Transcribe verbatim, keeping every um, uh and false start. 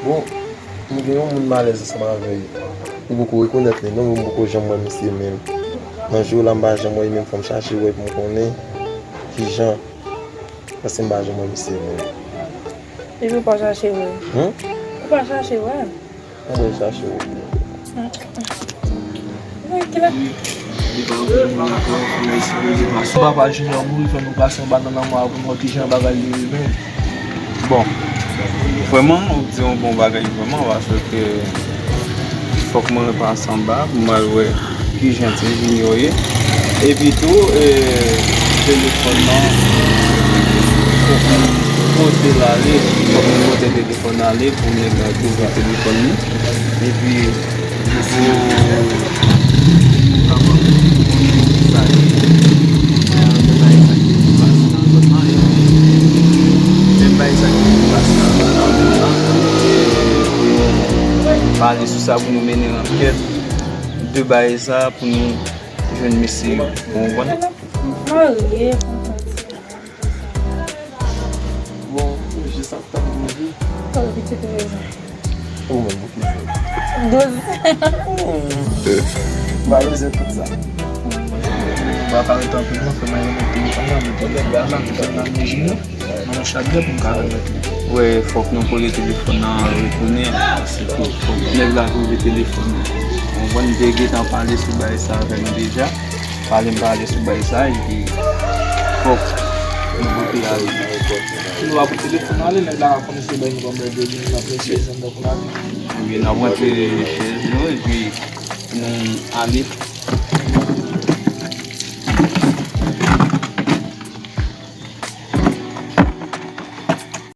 Bon, m gen yon moun m alèz ansanm avè l. Ou poko rekonèt li non, men m poko janm wè misye menm. Nan jou la m pa janm wè li, men fò m chache wè pou m konnen kijan. Paske m pa janm wè misye menm. Epi w pa chache wè? Hmm? Ou pa chache wè? Mwen chache w. Mwen ki la. Papa Junior mouri, fè nou pase anba nan lanmò a pou nou wè kijan bagay yo ye menm. Bon, vrèman, ou di yon bon bagay vrèman, paske fòk mwen pase anba pou m al wè kijan Ti Junior ye. Epi tou, e, telefòn nan, fòk nou pote l ale, fòk nou pote telefòn nan ale pou nèg la twouve telefòn li. Epi, pou nou kapab konnen sa ye, men bagay sa ki pase nan zòn nan, epi men bagay sa ki pase nan zòn nan, e, pale sou sa pou nou mennen ankèt de bagay sa pou nou jwenn mesye yo, ou konprann? Marye, konprann. Bon, jis ap tann manje. Kòman pitit ou ye? Ou menm, ou ki fè? Douz. M pa bezwen tout sa. M pa parèt anpil non, frè m, mwen renmen telefòn nan, men telefòn nan, telefòn nan manje nou. Nan yon chabyen pou m ka remèt li. Wè, fòk nou kole telefòn nan retounen, paske fòk nèg la twouve telefòn nan. Ou konprann, m te gentan pale sou bagay sa avè nou deja. Pale m pale sou bagay sa, epi fòk nou pote ale. Si nou pa pote telefòn nan ale, nèg la ka konnen se bay nou kòm bèl de nou ap mesye, zanm bòk la. Ebyen, n ap rantre chèz nou, epi nou ale.